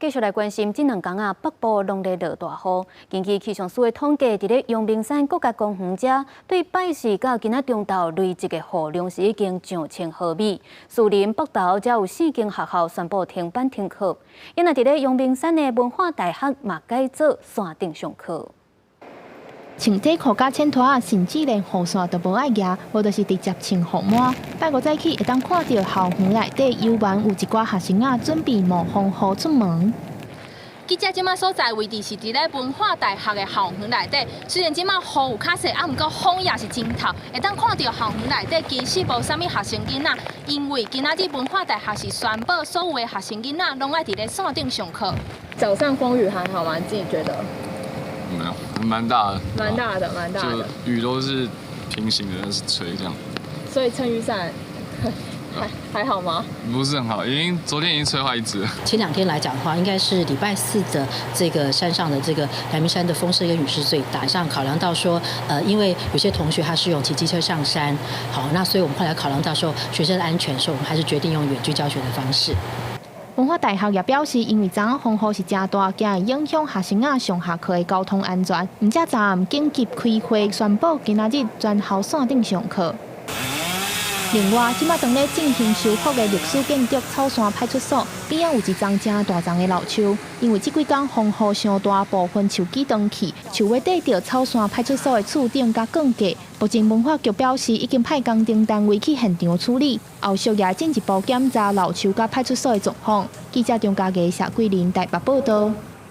繼續來關心，這兩工啊，北部攏咧落大雨。根據氣象署的統計，佇咧陽明山國家公園遮，對拜四到今仔中晝累積的雨量是已經上千毫米。樹林北投遮有四間學校宣布停班停課。因為佇咧陽明山的文化大學嘛改做線頂上課。穿短褲佮淺拖仔，甚至連雨傘都無愛舉，無就是直接穿雨帽。拜五早起會當看著校園內底猶原有一寡學生仔準備冒風雨出門。記者這馬所在位置是佇咧文化大學的校園內底，雖然這馬雨有較細，啊，毋過風也是真透，會當看著校園內底其實無啥物學生囡仔，因為今仔日文化大學是宣布所有的學生囡仔攏愛佇咧線頂上課。早上風雨還好嗎？你自己覺得？沒有，蠻大的。蠻大的，蠻大的。就雨都是平行的，是吹這樣。所以撐雨傘還好嗎？不是很好，已經昨天已經吹壞一支。前兩天來講的話，應該是禮拜四的這個山上的這個陽明山的風勢跟雨勢最大。上考量到說，因為有些同學他是用騎機車上山，好，那所以我們後來考量到說學生的安全，所以我們還是決定用遠距教學的方式。文化大學也表示，因為昨昏風雨是誠大，驚會影響學生仔上下課的交通安全，毋才昨暗緊急開會宣布，今仔日全校線頂上課。另外，這馬當咧進行修復的歷史建築草山派出所邊仔有一叢誠大叢的老樹，因為這幾工風雨傷大，部分樹枝斷去，樹尾綴著草山派出所的厝頂佮鋼架。目前文化局表示，已經派工程單位去現場處理，後續也進一步檢查老樹佮派出所的狀況。記者張家傑、謝桂林台北報道。